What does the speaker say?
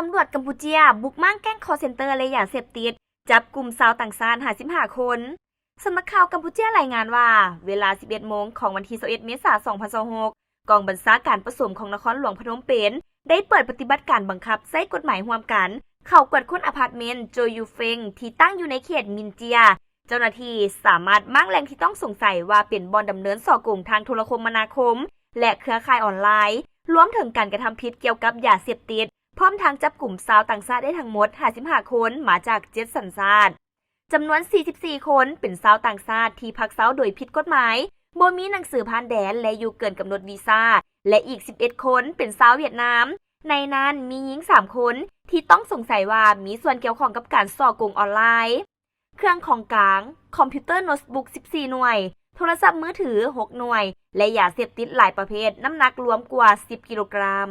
ຕຳຫຼວດກຳປູເຈຍບຸກມ້າງແກ້ງຄໍເຊັນເຕີ ແລະ ຢາເສບຕິດ, ຈັບກຸມຊາວຕ່າງຊາດຫ້າສິບຫ້າຄົນ. ສຳນັກຂ່າວກຳປູເຈຍລາຍງານວ່າ ເວລາສິບເອັດໂມງຂອງວັນທີຊາວເອັດເມສາສອງພັນຊາວຫົກ ກອງບັນຊາການປະສົມຂອງນະຄອນຫຼວງພະນົມເປນ ໄດ້ເປີດປະຕິບັດການບັງຄັບໃຊ້ກົດໝາຍຮ່ວມກັນ ເຂົ້າກວດຄົ້ນອາພາດເມັນ ໂຈຢູເຟັງ ທີ່ຕັ້ງຢູ່ໃນເຂດມິນເຈຍ. ເຈົ້າໜ້າທີ່ສາມາດມ້າງແຫຼ່ງທີ່ຕ້ອງສົງໄສວ່າເປັນບ່ອນດຳເນີນສໍ້ໂກງທາງໂທລະຄົມມະນາຄົມ ແລະ ເຄືອຂ່າຍອອນລາຍ, ລວມເຖິງການກະທຳຜິດກ່ຽວກັບຢາເສບຕິດ, ພ້ອມທັງຈັບກຸມຊາວຕ່າງຊາດໄດ້ທັງໝົດຫ້າສິບຫ້າຄົນ ມາຈາກເຈັດສັນຊາດ. ຈຳນວນສີ່ສິບສີ່ຄົນເປັນຊາວຕ່າງຊາດທີ່ພັກເຊົາໂດຍຜິດກົດໝາຍ, ບໍ່ມີໜັງສືຜ່ານແດນ ແລະ ຢູ່ເກີນກຳນົດວີຊາ ແລະ ອີກສິບເອັດຄົນເປັນຊາວຫວຽດນາມ. ໃນນັ້ນມີຍິງສາມຄົນທີ່ຕ້ອງສົງໄສວ່າມີສ່ວນກ່ຽວຂ້ອງກັບການສໍ້ໂກງອອນລາຍ. ເຄື່ອງຂອງກາງ, ຄອມພິວເຕີໂນ້ດບຸກສິບສີ່ໜ່ວຍ, ໂທລະສັບມືຖືຫົກໜ່ວຍ ແລະ ຢາເສບຕິດຫຼາຍປະເພດ, ນ້ຳໜັກລວມກວ່າສິບກິໂລກຣາມ.